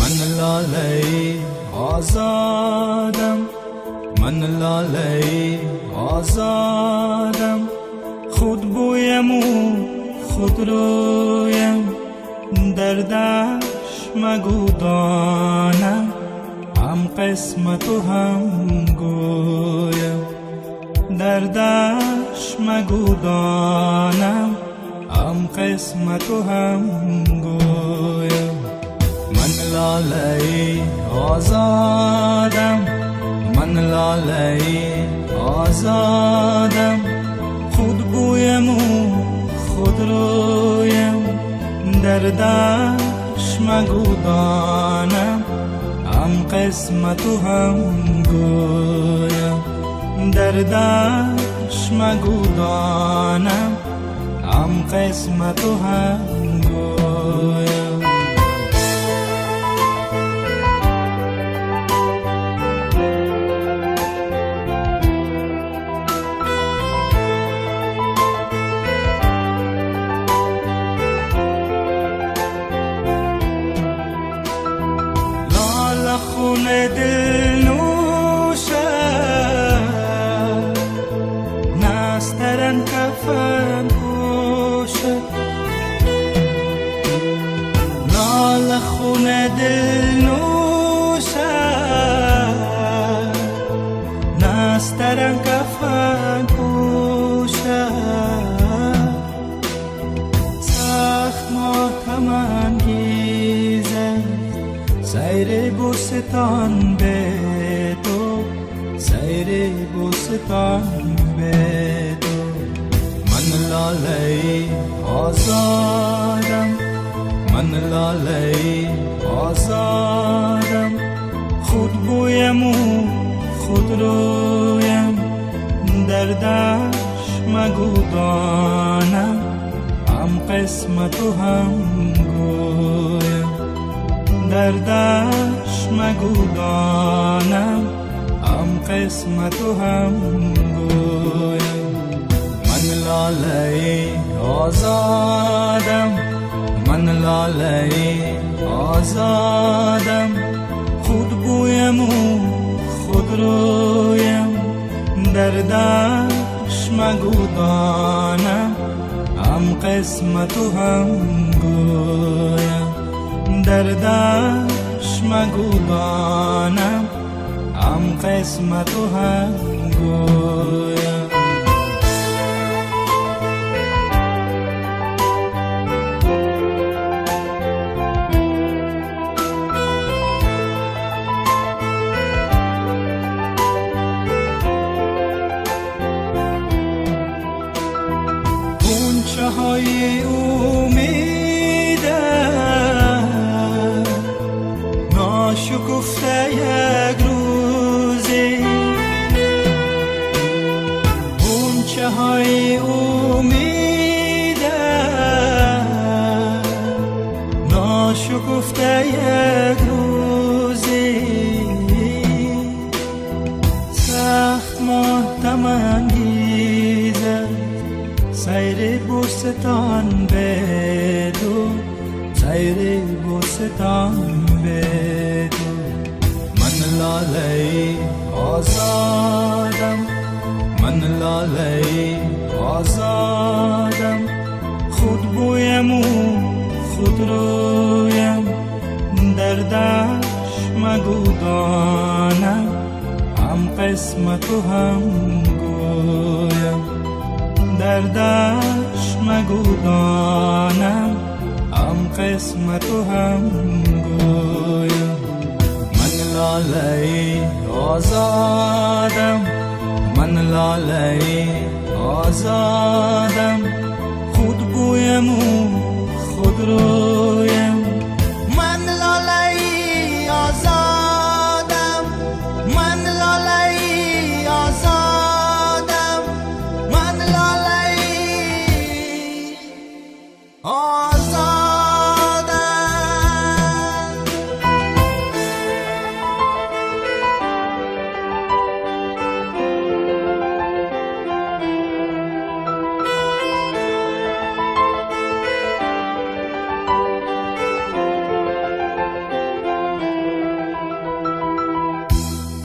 Ман лолаи озодам, ман лолаи озодам, худ бӯям-у худ рӯям, дардаш магӯ донам, ҳам қисмату ҳам гӯям, дардаш магӯ донам, ҳам қисмату ҳам гӯям. Ман лолаи озодам, ман лолаи озодам, худ бӯям-у худ рӯям, дардаш магӯ донам, ҳам қисмату ҳам гӯям, дардаш магӯ донам, ҳам қисмату ҳам гӯям. خون دل نوشد، نسترن کفن پوشد، لاله خون دل نوشد، نسترن کفن پوشد، سخت ماتم انگیزد سیر بوستان به تو، سیر بوستان به تو. من لاله‌ی آزادم، من لاله‌ی آزادم، خود بویم و خود رویم، دردش مگو دانم، هم قسمت و هم گویم، دردش مگو دانم، هم قسمت و هم گویم. من لاله‌ی آزادم، من لاله‌ی آزادم، خود بویم و خود رویم، دردش مگو دانم، هم قسمت و هم گویم، دردش مگو دانم، هم قسمت و هم گویم. غنچه های امید ناشکفته یک روزی، غنچه های امید ناشکفته یک روزی، سخت ماتم انگیزد سیر بوستان به دو، سیر بوستان به دو. من لاله‌ی آزادم، من لاله‌ی آزادم، خود بویم و خود رویم، دردش مگو دانم، هم قسمت و هم گویم، دردش مگو دانم، هم قسمت و هم گویم. من لاله‌ی آزادم، من لاله‌ی آزادم، خود بویم و خود رویم،